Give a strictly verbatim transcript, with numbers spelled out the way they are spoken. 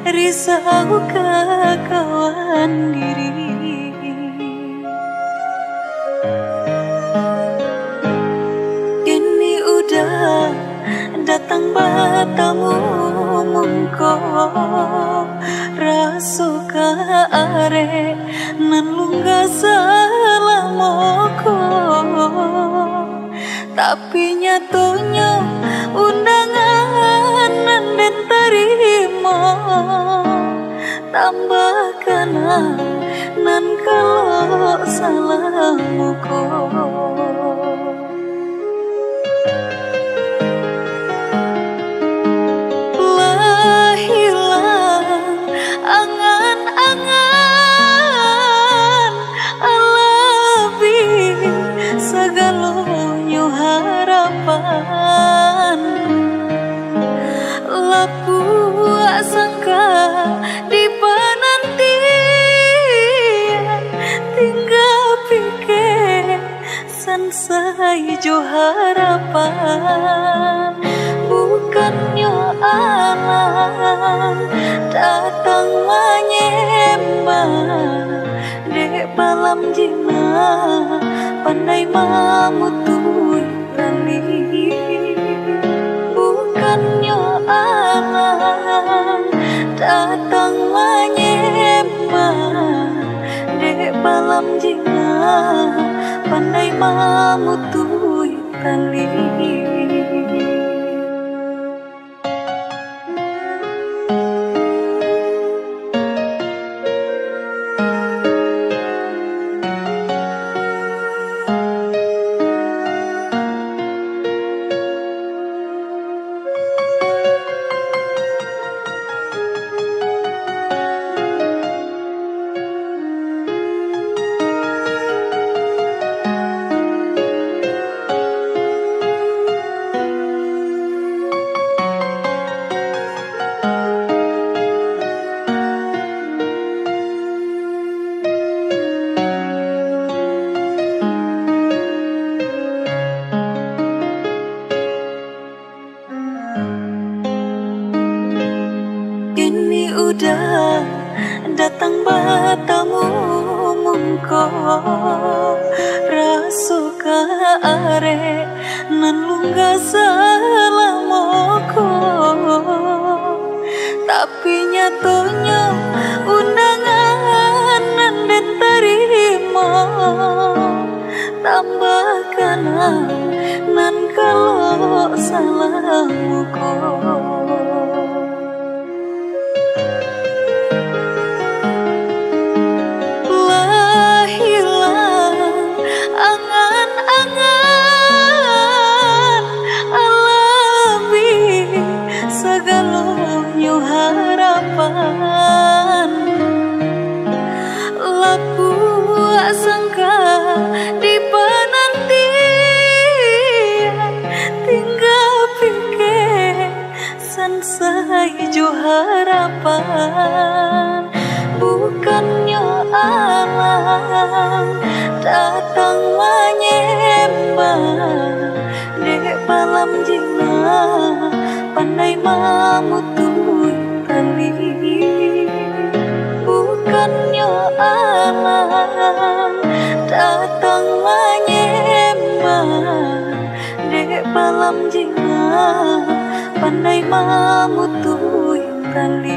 risau ka kawan diri. Kini udah datang batamu mungko, raso ka arek nan lunggah salamo ko. Tapi nyatonyo undangan nan den tarimo, tambah kana nan kalok salamo ko. Lah hilang angan-angan, alabih sagalonyo harapan. Lapuak sangka di panantian, tingga pikeh sansai jo harapan. Bukannyo alam datang manyembah, dek balam jinak pandai mamutuih tali. Bukannyo alam datang manyembah, dek balam jinak pandai mamutuih tali. Kini udah datang batamu mungko, raso ka arek nan lunggah salamo ko. Tapi nyatonyo undangan nan den tarimo, tambah kana nan kalok salamo ko. Lah hilang angan-angan, alabih sagalonyo harapan. Lapuak sangka di panantian, tingga pikeh sansai jo harapan. Bukannyo alam datang manyembah, dek balam jinak pandai mamutuih tali. Bukannyo alam datang manyembah, dek balam jinak pandai mamutuih tali.